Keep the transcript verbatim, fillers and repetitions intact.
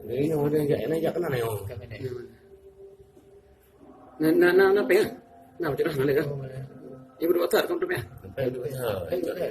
Jadi yang udah jak, ini jak kenal ya. Nah, nah, nah, nah, apa ya? Nah, macam mana, nah, ya? Ibu dua tak, kamu tu ya? Sampai dua ya.